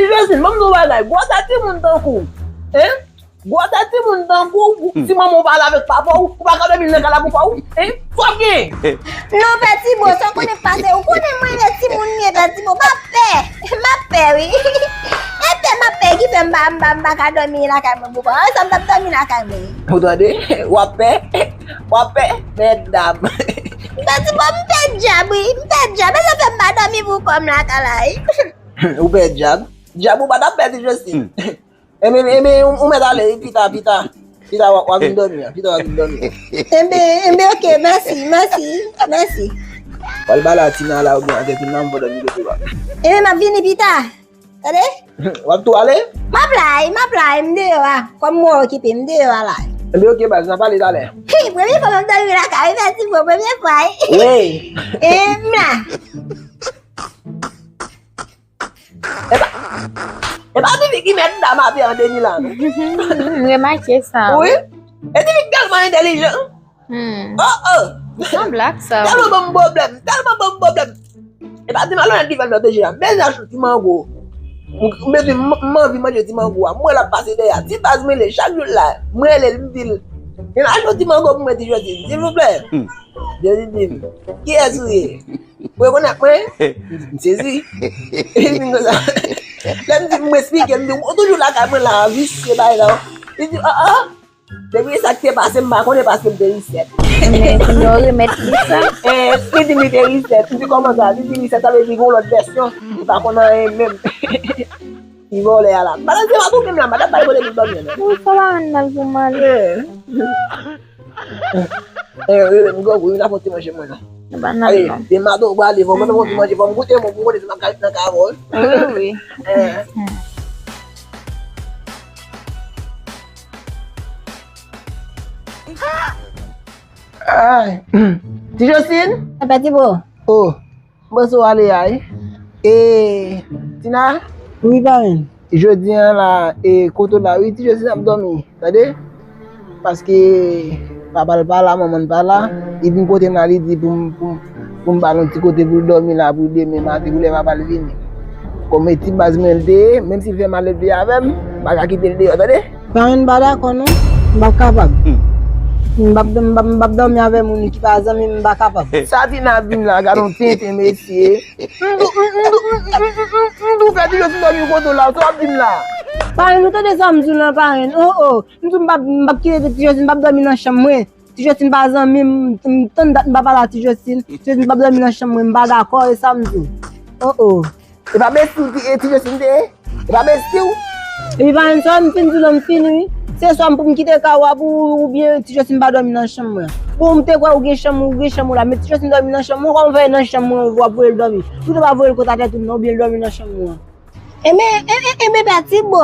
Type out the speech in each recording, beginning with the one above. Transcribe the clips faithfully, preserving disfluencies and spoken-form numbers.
Ti Josline, ban m di w bagay. Gwo tèt timoun tankou w. Hein? Gwo tèt timoun tankou w. Si manman w pale avèk papa w, ou pa ka dòmi nan kay la pou pa w. Hein? Sa w gen? Non, Pè Tibo, sa w konnen k pase? Ou konnen mwen renmen timoun m ye, Pè Tibo. M ap pè. M ap pè, wi. E pè m ap pè ki fè m pa, m pa, m pa ka dòmi lakay mwen pou pa. E sa m t ap dòmi lakay mwen. Ou tande? W ap pè? W ap pè? Mèdam. Pè Tibo, m pè djab, wi. M pè djab. E sa fè m pa dòmi pou kò m lakay la, wi. Ou pè djab? Djab ou pa t ap pè, Ti Josline. Enben, enben, ou, ou mèt ale, wi, pita, pita. Pita, w a, w a vin dòmi, an. Pita, w a vin dòmi. Enben, enben, oke, mèsi, mèsi, mèsi. W al pale a Tina la, oubyen avèk Tina, m pa dòmi kote w a. Enben, m ap vini pita. Tande? W ap tou ale? M ap la, wi, m ap la, wi, m deyò a. Kòm mwen okipe, m deyò a la. Enben, oke, baz, n a pale talè. Hi, premye fwa m ap dòmi lakay, wi, Pè Tibo, premye fwa, wi. Wi. E, m la. Epa, epa tifi ki mèt dam ape an deni la, non? M remake sa. Wi. E tifi tèlman entèlijan. Hmm. Oh, oh. Se yon blag sa. Tèlman ban m pwoblèm, tèlman ban m pwoblèm. Epa ti malonèt ki fè l fè deja. Bèl nan chou ti mango. M, m bezwen, m, m anvi manje ti mango a. M wè l ap pase dèyè. Ti baz mwen rele chak jou l la. M rele l, m di l, "Vin achte yon ti mango pou mwen, Ti Josline, silvouplè." Hmm. Josline di m, "Kiyès ou ye?" Ou rekonèt mwen? M sezi. Li vin konsa. Lè m di, m esplike, m di, "Ou toujou lakay mwen la, visye bagay la." Li di, "Ah, ah." Depi sa k te pase, m pa konnen paske m te risèt. Men kounye a w remèt li sa. Eh, li di li te risèt. M di, "Kòman sa?" Li di, "Risèt, sa vle di gen yon lòt vèsyon. Li pa konn anyen menm." Li vòlè a la. Madanm, se pa pou menm la, madanm pa vle pou dòmi, non. Ou sa pa rann mal pou mal. Eh. Eh, eh, m grangou, vin ap fè ti manje mwen la. Nou pa nan. Ale, non. Demen maten ou prale, fò mwen fè ti manje, fò m goute, mwen, pou m konnen si m ap ka ret nan kay avè w. Wi, wi. Eh. Hmm. Ay. Ti Josline? Apa, Tibo? Oh. M panse w ale a, wi. E, Tina? Wi, parenn. Jodi a la, e, kote w la, wi, Ti Josline ap dòmi, tande? Paske papa l pa la, manman l pa la, li vin kote m la, li di pou m, pou m, pou m ba l yon ti kote pou l dòmi la, pou demen maten, pou lè papa l vini. Kòm e ti baz mwen l te ye, menm si l fè malelve avè m, m pa ka kite l deyò, tande? Parenn, m pa dakò non. M p ap kapab. Hmm. M p ap, m p ap, m p ap dòmi avè moun ki pa zanmi m, m pa kapab. Sa Tina ap di m la, gade yon tenten mesye. M tou, m, m tou, m, m, m, m, m tou fè Ti Josline dòmi kote w la, sa w ap di m la? Parenn, ou tande sa m di w lan, parenn? Oh, oh. M di w m p ap, m p ap kite Ti Josline, m p ap dòmi nan chanm mwen. Ti Josline pa zanmi m, m tann dat m pa pale a Ti Josline. Ti Josline p ap dòmi nan chanm mwen, m pa dakò, e sa m di w. Oh, oh. E pa besti w ki, e, Ti Josline te ye? E pa besti w? Epi pa menm sa, m fin di w, m fin, wi. Se swa m pou m kite kay ou a pou ou, oubyen Ti Josline pa dòmi nan chanm mwen. Bon, m te kwè ou gen chanm, ou gen chanm ou la, men Ti Josline dòmi nan chanm mwen, kòman w fè nan chanm mwen, w ap voye l dòmi? Ou te pa voye l kot atè tou, non, oubyen l dòmi nan chanm mwen? Enben, e, e, enben, Pè Tibo,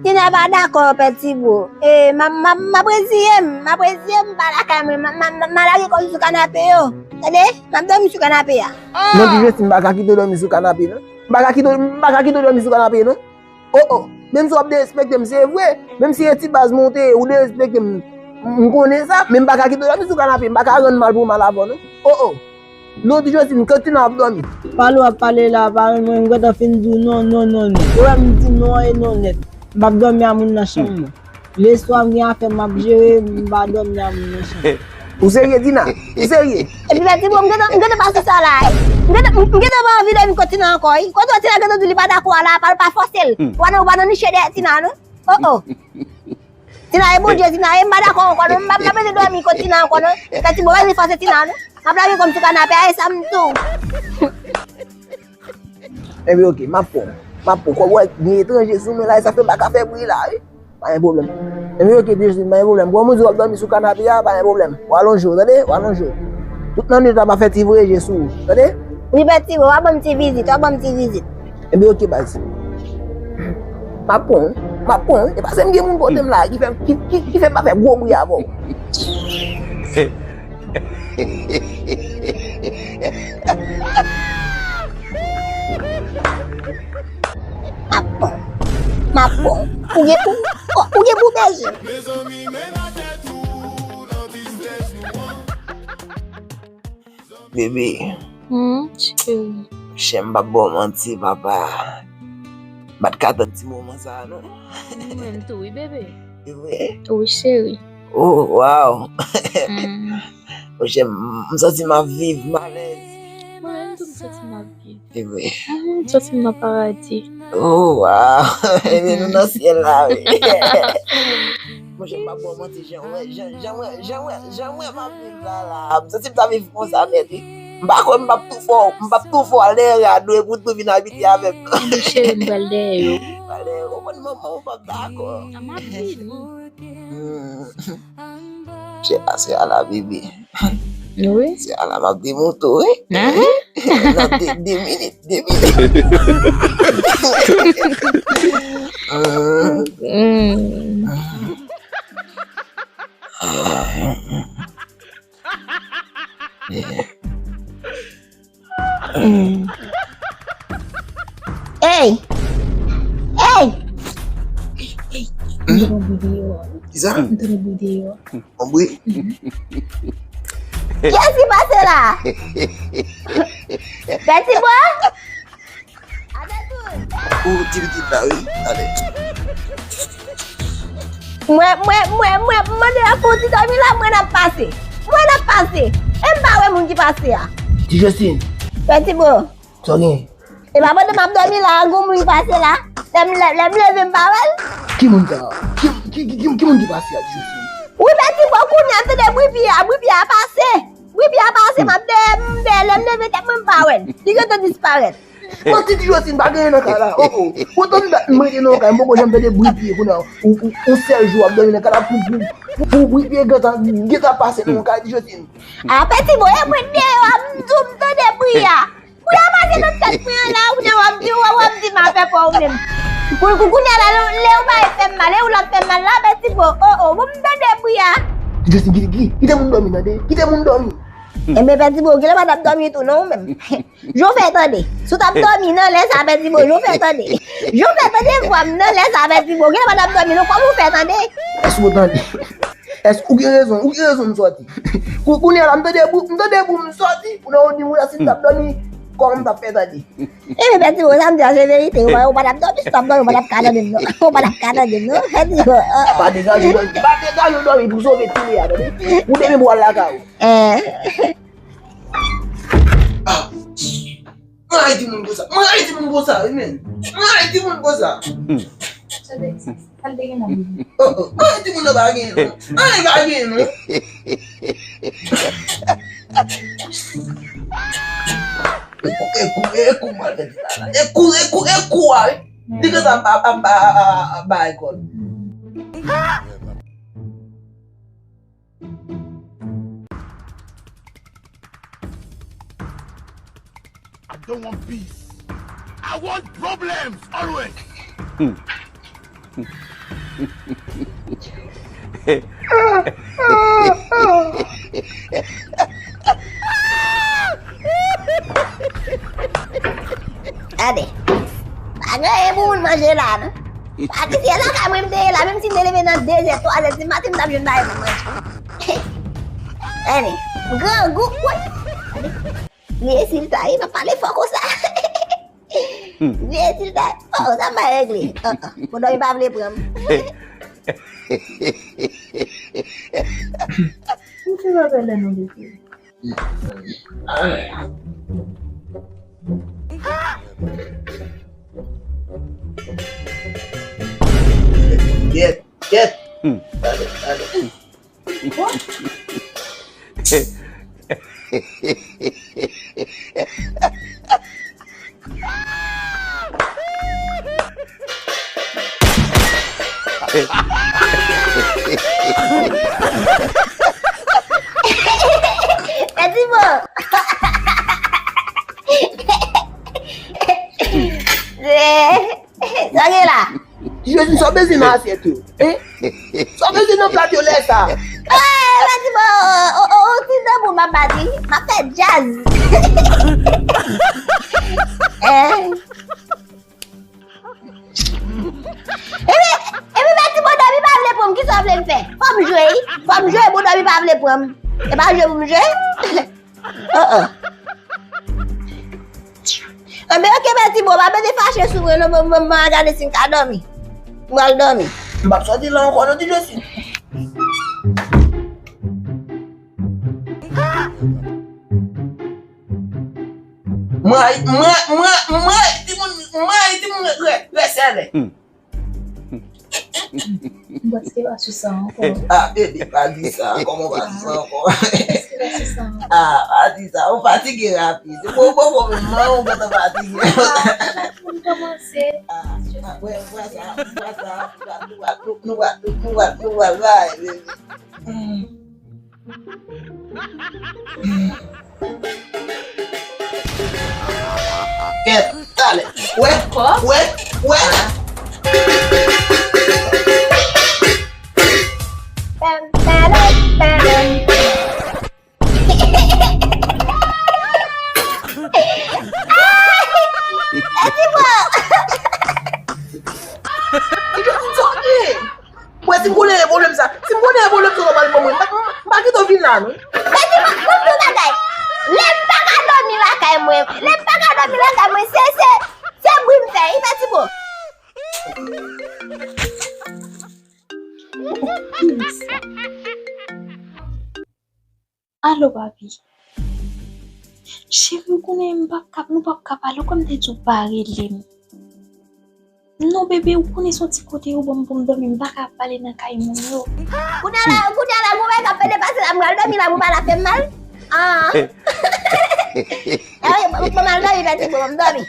Tina pa dakò, Pè Tibo. E, m ap, m ap, m ap reziye m, m ap reziye m, m pa lakay mwen, m, m, m, m a lage kò m sou kanape yo. Tande? M ap dòmi sou kanape a. Non, Ti Josline, m pa ka kite w dòmi sou kanape, non. M pa ka kite w, m pa ka kite w dòmi sou kanape, non. Oh, oh. Menm si w ap derespekte m, se vre. Menm si e ti baz mwen w te ye, ou derespekte m, m konnen sa, men m pa ka kite w dòmi sou kanape, m pa ka rann mal pou mal avè w, non. Oh, oh. Non, Ti Josline, kote Tina ap dòmi? Pale w ap pale la, parenn, mwen, m gentan fin di w non, non, non, non. Ou wè m di non e non nèt. M p ap dòmi a moun nan chanm mwen. Leswa m gen afè m ap jere, m pa dòmi a moun nan chanm. Ou serye, Tina? Ou serye? Epi Pè Tibo, m gentan, m gentan pa sou sa la, wi. M gentan, m gentan pa anvi dòmi kot Tina ankò, wi. Kote w Tina gentan di li pa dakò a la, pa, pa fòse l. Ou pa nan, ou pa nan niche dèyè Tina, non. Oh, oh. Tina, e Bondye, Tina, e m pa dakò ankò, non. M pa, m pa bezwen dòmi kot Tina ankò, non. Pè Tibo, pa vin fòse Tina, non. M ap lage kò m sou kanape a, e sa m di w. Enben, oke, m ap pran w. M ap pran w. Kòm w wè, gen etranje sou mwen la, e sa fè m pa ka fè bri la, wi. Pa gen pwoblèm. Enben, oke, Ti Josline, pa gen pwoblèm. Kòm ou di w ap dòmi sou kanape a, pa gen pwoblèm. W alonje w, tande? W alonje w. Tout lannwit la, m ap fè ti voye je sou ou, tande? Wi, Pè Tibo, w a ban m ti vizit, w a ban m ti vizit. Enben, oke, baz. M ap pran w, m ap pran w. E paske m gen moun kote m la, ki fè, ki, ki, ki fè m pa fè gwo bri avè w. M ap pran w. M ap pran w. Ou gen pou, ou, ou gen pou bezwen. Bebe. Hmm, cheri. Chè, m p ap ba w manti, papa. M pa t ka tann ti moman sa a, non. Mwen menm tou, wi, bebe. Se vre? Wi, cheri. Oh, wow. Mm. Monchè, m, m santi m ap viv, m alèz. Mwen menm tou, m santi m ap viv. Se vre. Mm, m santi m nan paradi. Oh, wow. Ebyen, nou nan syèl la, wi. Monchè, m pa ba w manti, jan wè, jan, jan wè, jan wè, jan wè m ap viv la, la. M santi m ta viv konsa nèt, wi. M pa kwè m p ap tou fè w, m p ap tou fè w al dèyè rad ou epi w tou vin abite avè m, non. Ebyen, cheri, m pral dèyè yo. Pral dèyè yo, ou konn manman w p ap dakò. A, m ap vini. Hmm. Chè, pase a la, bebe. Wi. Se a la m ap demonte w, wi. Nan de, de minit, de minit. Mm. Mm. Hey! Hey! Hey! M te nan bri deyò a. Kisa? M te nan bri deyò a. Yon bri? Kiyès ki pase la? Pè Tibo? Ou ti pitit la, wi. Ale. Mwen, mwen, mwen, mwen, m mande a pou ti dòmi la, mwen ap pase. Mwen ap pase. E m pa wè moun ki pase a. Ti Josine. Pè Tibo. Sa w gen? E pa pandan m ap dòmi la, gon moun ki pase la. Lè m, lè, lè m leve, m pa wè l. Ki moun sa? Ki, ki, ki, ki, ki moun ki pase a, Ti Josine? Wi, Pè Tibo, kounye a, m tande bri pye a, bri pye a pase. Bri pye a pase, m ap dèyè, m dèyè, lè m leve tèt mwen, m pa wè l. Li gentan disparèt. Bon, Ti Josine, pa gen anyen nan kay la. Oh, oh. Bon, tann dat m rete nan yon kay, m poko janm tande bri pye kounye a. Ou, ou, yon sèl jou w ap dòmi nan kay la pou, pou, pou, pou bri pye gentan, gentan pase nan yon kay, Ti Josine. A, Pè Tibo, e mwen deyò a, m di w m tande bri a. Bri a pase nan tèt mwen an la, kounye a w ap di, w ap di m ap fè pè w menm. Kou, kou, kounye a la, lè, lè ou pa fè m mal, e ou l ap fè m mal la, Pè Tibo, oh, oh, bon, m tande bri a. Ti Josine, kite, kite, kite moun dòmi, tande? Kite moun dòmi. Enben, Pè Tibo, genlè w pa t ap dòmi tou, non, ou menm. Jan w fè tande. Si w t ap dòmi nan lè sa, Pè Tibo, jan w fè tande. Jan w fè tande vwa m nan lè sa, Pè Tibo, genlè w pa t ap dòmi, non, kòman w fè tande? Èske w tande? Èske ou gen rezon? Ou gen rezon m sòti. Kou-, kounye a la, m tande bri, m tande bri m sòti. Kounye a ou di m, wi, si m t ap dòmi, kòman m t ap fè tande? Enben, Pè Tibo, sa m di a se verite. Ou pa, ou pa t ap dòmi, si w t ap dòmi, ou pa t ap ka tande m, non. Ou pa t ap ka tande m, non, Pè Tibo. Ah, ah. Pa degaje w dòmi, pa degaje w dòmi pou sove timoun an, tande? Ou demen pou w al lakay ou. Eh. Ah. Mwen rayi timoun konsa. Mwen rayi timoun konsa, wi, men. Mwen rayi timoun konsa. Sa te, sa te gen nan men. Oh, oh. Mwen rayi timoun nan pa gen, non. Anyen pa gen, non. E kou, e kou, e kou, mwen te di la, la. E kou, e kou, e kou, a, wi. Li konsa, m pa, m pa, m pa, m pa ekòl. I don't want peace. I want problems always. Gade. Pa gen anyen pou moun manje la, non. Pa gen, se lakay mwen m te ye la, menm si m te leve nan de zè, twa zè di maten, m t ap jwenn bagay pou manje. Gade, grangou, woy. Vye silta, wi, pa pale fò konsa. Vye silta, oh, sa m pa regle. Ah, ah. Bon, dòmi pa vle pran m. M te pa pale non, mesye. Kèt, kèt. Gade, gade. Pè Tibo. Sa gen la? Jezi, sa w bezwen nan asyèt yo? Hein? Sa w bezwen nan plat yo lè sa? Eh, Pè Tibo, o, o, o, ti tanbou m ap bati, m ap fè djaz. Eh. Epi, epi Pè Tibo dòmi pa vle pran m, kisa w vle m fè? Fò m jwe, wi. Fò m jwe, bon dòmi pa vle pran m. E pa jwe pou m jwe? Oh, oh. Anben, oke, Bèti, bon, pa mete fache sou mwen, non, bon, bon, bon, gade si m ka dòmi. M pral dòmi. M p ap sòti la ankò, non, di Jezi. Mwen, mwen, mwen, mwen, timoun, mwen, timoun, rè, rè sèlè. M prèske pa sou sa ankò. Ah, bebe, pa di sa. Kòman w pa di sa ankò? M prèske pa sou sa ankò. Ah, pa di sa. Ou fatige rapid. Ou poko menm, ou gentan fatige. Ah, m kòmanse. Ah, ah, wè, m wè sa, m wè sa. Nou va, nou va, nou va, nou va, nou va, bebe. Kèt, talè. Wè, wè, wè. Mwen, si m konnen e pwoblèm sa, si m konnen e pwoblèm sa, w ap al ban mwen. M pa, m pa kite w vin la, non. Mèsi, mwen, mwen, mwen, bagay. Lè m pa ka dòmi lakay mwen, lè m pa ka dòmi lakay mwen, se, se, se bri m fè, wi, Mèsi, bon. Alo, papi. Cheri, ou konnen m p ap kap, nou p ap ka pale, ou konn m te di w pa rele m. Non, bebe, ou konnen se yon ti kote yo ban m pou m dòmi, m pa ka pale nan kay moun yo. Kounye a la, kounye a la, gon bagay k ap pede pase la, m pral dòmi la, pou pa la fè m mal. Ah. Eh, bon, bon, m al dòmi, Pèti, bon, m dòmi.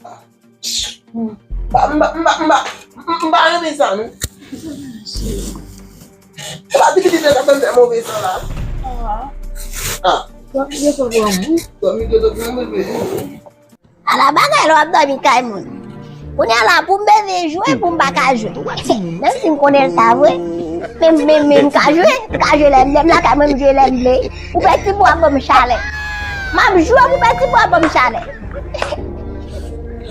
Ah. M pa, m pa, m pa, m pa, m pa renmen sa, non. E pa ti pitit yo k ap fè m fè move san la. Ah. Ah. Dòmi de sou granmoun. Dòmi de sou granmoun, bebe. Ala bagay lè w ap dòmi kay moun. Kounye a la, pou m bezwen jwe, pou m pa ka jwe. Menm si m konnen l ta vre. Men, men, men m ka jwe, m ka jwe lè m, lè m lakay mwen, m jwe lè m vle. Pou Pèti Bo ap ban m chalè. M ap jwe pou Pèti Bo ap ban m chalè.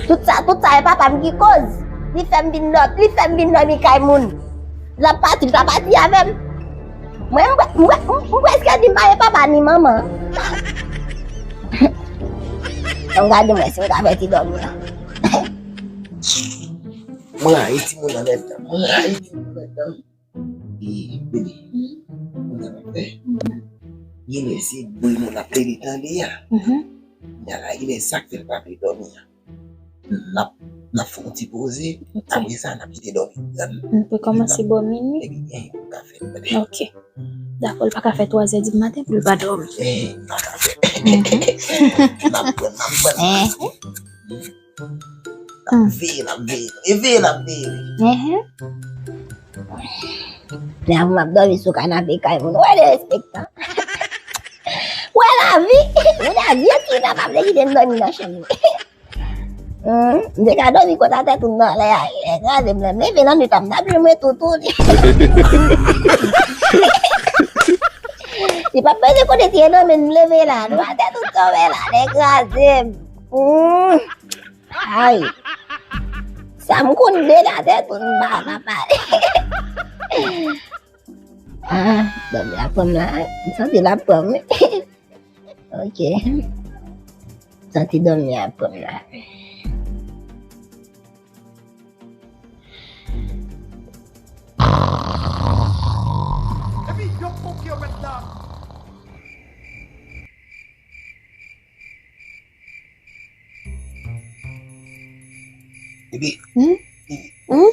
Tout sa, tout sa, e papa m ki koz. Li fè m vin dòmi, li fè m vin dòmi kay moun. L ap pati, l ta pati avè m. Mwen, m, m, m, m prèske di m pa gen papa ni manman. An gade mwen si m ka fè ti dòmi an. Mwen rayi timoun nan mèt tan. Mwen rayi timoun nan mèt tan. E, bebe, ou konn sa n ap fè? Genlè se bri moun ap plede tande a. Kounye a la, genlè sa k fè l pa vle dòmi a. N ap, n ap fè yon ti poze, apre sa, n ap kite dòmi. Nou pe kòmanse bò minui? Ebyen, ou ka fè l. Ok. Dakò, l pa ka fè twazè di maten pou l pa dòmi. Eh, pa ka fè. N ap pran, n ap pran. N ap veye, n ap veye. E veye, n ap veye. Lè m ap dòmi sou kanape kay moun. Wè derespektan. Wè lavi. Moun a vye ti nan pa vle kite m dòmi nan chanm li. Hmm, m te ka dòmi kot atè tou nan lè a. Lè kraze m lè m leve nan nwit la, m t ap jwe mwen toutou li. Li p ap peze kote ti nan men m leve la. Nou atè tout tonbe la. Lè kraze m. Hmm. Ay. Sa m konn de la tèt pou m pa, pa pale. Ah, dòmi ap pran m la. M santi l ap pran m. Ok. M santi dòmi ap pran m la. Epi, yo fouke yo mèt la. Epi, hmm? Hmm?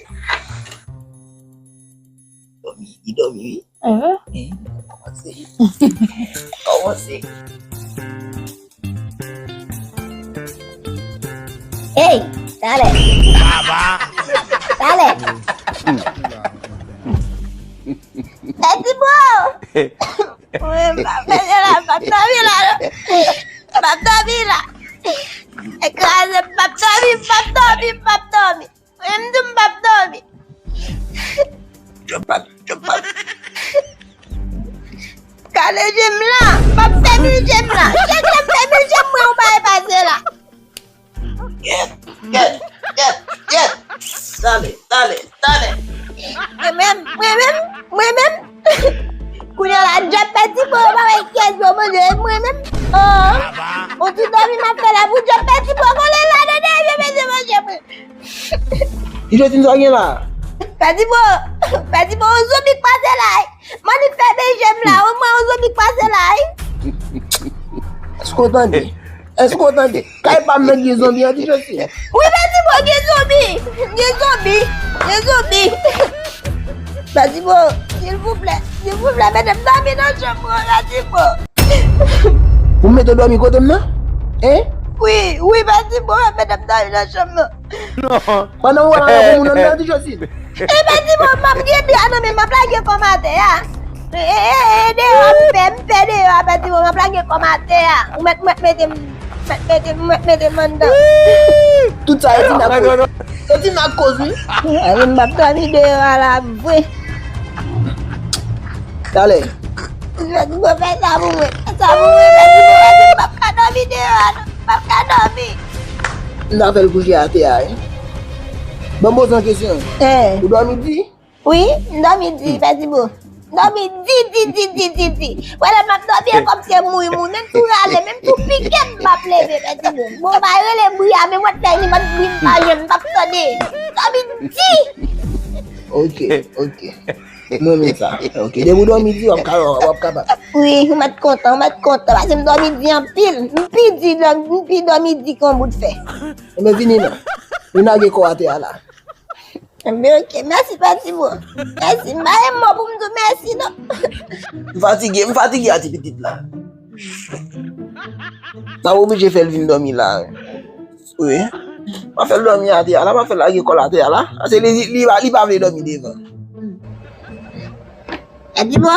Dòmi, li dòmi, wi. Eh? Eh, kòmanse. Kòmanse. Hey, talè. Talè. Hey, Tibo! Mwen, m pa fè la, m p ap dòmi la, non. M p ap dòmi la. Ekraze, m p ap dòmi, m p ap dòmi, m p ap dòmi. Mwen, m di m p ap dòmi. Jòb pa, jòb pa. Gade je m la, m ap fèmil je m la. Chak lè m fèmil je m, mwen, yon bagay pase la. Yèt, yèt, yèt, yèt. Talè, talè, talè. Mwen menm, mwen menm, mwen menm. Kounye a la, djòb pèdi pou yo pa wè kiyès yo manje, e mwen menm. Oh, on ti dòmi m ap fè la pou djòb pèdi pou konnen la, de de vye manje manje mwen. Ti Josine, sa gen la? Pèdi pou, pèdi pou, on zonbi k pase la. Mannik fèmen je m la, on mwen, on zonbi k pase la. Èske w tande? Èske w tande? Kay pa m nan gen zonbi an, Ti Josine. Wi, Pèdi Bo, gen zonbi. Gen zonbi. Gen zonbi. Pèdi Bo, silvouplè, silvouplè, mete m dòmi nan chanm mwen, Pèdi Bo. Ou mete w dòmi kote m nan? Hein? Wi, wi, Pèdi Bo, mete m dòmi nan chanm nan. Non. Pandan w wè la, yon moun anndan, Ti Josine. E Pèdi Bo, m ap gen dra nan men m, m ap lage kò m atè a. E, e, e, e, deyò a, m pè, m pè deyò a, Pèdi Bo, m ap lage kò m atè a. Ou mèt, mèt mete m, mèt mete m, mèt mete m anndan. Tout sa, e Tina k koz. E Tina k koz, wi. E, m ap dòmi deyò a la, vre. Talè. Pèdi Bo, fè sa pou mwen. Fè sa pou mwen, Pèdi Bo, Pèdi Bo, m ap ka dòmi deyò a, non. M ap ka dòmi. M ta fè l kouche atè a, wi. Ban m poze yon kesyon. Eh. Ou dòmi di? Wi, m dòmi di, Pèdi Bo. M dòmi di, di, di, di, di, di. Wè lè m ap dòmi, e kòmsi e mouri, mouri. Menm tou rale, menm tou pike, m ap leve, Pèdi Bo. Bon, m a rele bri a, men mwen fè li, mwen bri m pa jwenn, m p ap tande. M dòmi di. Ok, ok. M renmen sa. Ok, depi w dòmi di, w ap ka, w ap kapab. Wi, ou mèt kontan, ou mèt kontan, paske m dòmi di anpil. M pi di, m pi dòmi di ke yon bout fè. Ebyen, vini non. Vin lage kò atè a la. Ebyen, ok. Mèsi, Pèdi Bo. Mèsi. M pa gen mo pou m di w mèsi, non. M fatige, m fatige a ti pitit la. M ap oblije fè l vin dòmi la. Wi. M ap fè l dòmi atè a la, m ap fè l lage kò l atè a la. Paske li, li, li pa, li pa vle dòmi devan. Pèdi Bo,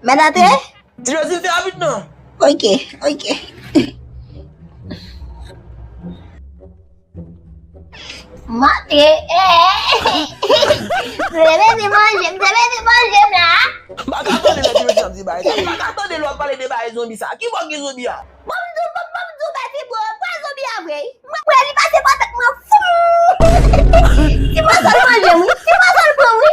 mèt antre? Ti Josine, fè rapid non. Ok, ok. M antre, eh. M te mete manje, m te mete manje m la. M pa ka tande lè Ti Josine ap di bagay sa. M pa ka tande lè w ap pale de bagay zonbi sa. Ki bò gen zonbi a? Bon, m di w, bon, bon, m di w, Pèdi Bo, pran zonbi a vre. Mwen, mwen, li pase bò tèt mwen, foum! Ti pwazon l manje m, wi. Ti pwazon l pran m, wi.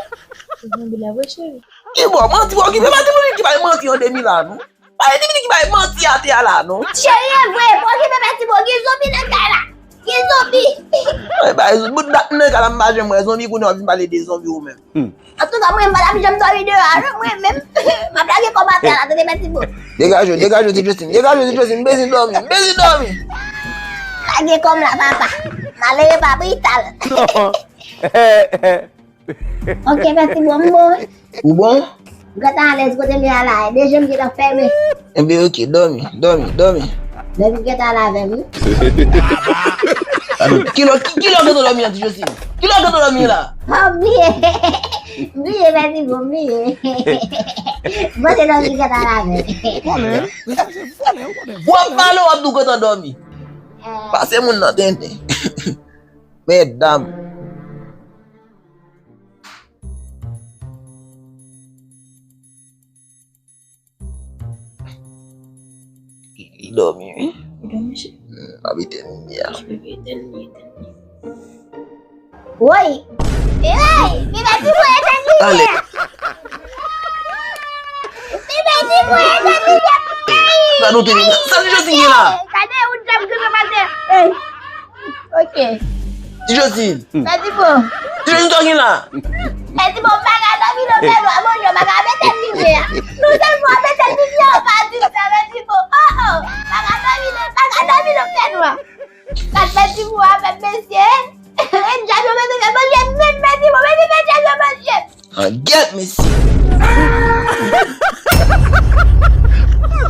Zonbi la vre, cheri. Ki bò, manti, w okipe, pa di moun ki bay manti an demi la, non. Pa di moun ki bay manti atè a la, non. Cheri, e vre, pa okipe, Pèdi Bo, gen zonbi nan kay la. Gen zonbi. Ay, bay, bout dat nan kay la, m pa janm wè zonbi, kounye a w vin pale de zonbi ou menm. Hmm. Antouka, mwen, m pa t ap janm dòmi deyò a, non, mwen menm. M ap lage kò m atè a la, tande, Pèdi Bo. Degaje w, degaje w, Ti Josine. Degaje w, Ti Josine. M bezwen dòmi. M bezwen dòmi. Lage kò m la, papa. Malere pa brital. Ok, Pèdi Bo, m bon, wi. Ou bon? Gade alèz kote m ye a la, de je m gentan fèmen. Enben, ok, dòmi, dòmi, dòmi. Dòmi gentan al avè m, wi. Kilè, ki, kilè w gentan dòmi an, Ti Josine? Kilè w gentan dòmi la? Oh, m bliye. M bliye, Pèdi Bo, m bliye. Bon, se dòmi gentan al avè m. Konnen, mesye se vòlè, ou konnen. W ap pale, w ap di w gentan dòmi. Eh. Pase moun nan tenten. Medam. Li, li dòmi, wi. Li dòmi, cheri. Hmm, m ap etenn limyè a. Cheri, etenn li, etenn li. Woy! Woy! Li pèdi mwen, etenn limyè a! Li pèdi mwen, etenn limyè a! Gade yon tele. Sa Ti Josine gen la? Gade yon djab grenn matè. Ey! Ok. Ti Josine. Pèdi Bo. Ti Josine, sa w gen la? Pèdi Bo, m pa ka dòmi non, fè nwa, bonjou, m pa ka mete limyè a. Non sèlman w ap mete limyè a, w pa di sa, Pèdi Bo. Oh, oh. M pa ka dòmi non, m pa ka dòmi non, fè nwa. Gad Pèdi Bo avèk mesye. E djab yo mete fè manje, menm Pèdi Bo, mete fè djab yo manje. An gyèt, mesye.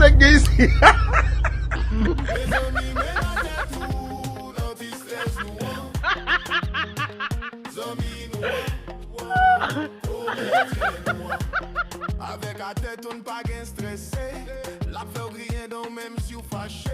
Nèg gen isi. Avèk atè tou n pa gen strese. L ap fè w griyen dan w menm si w fache.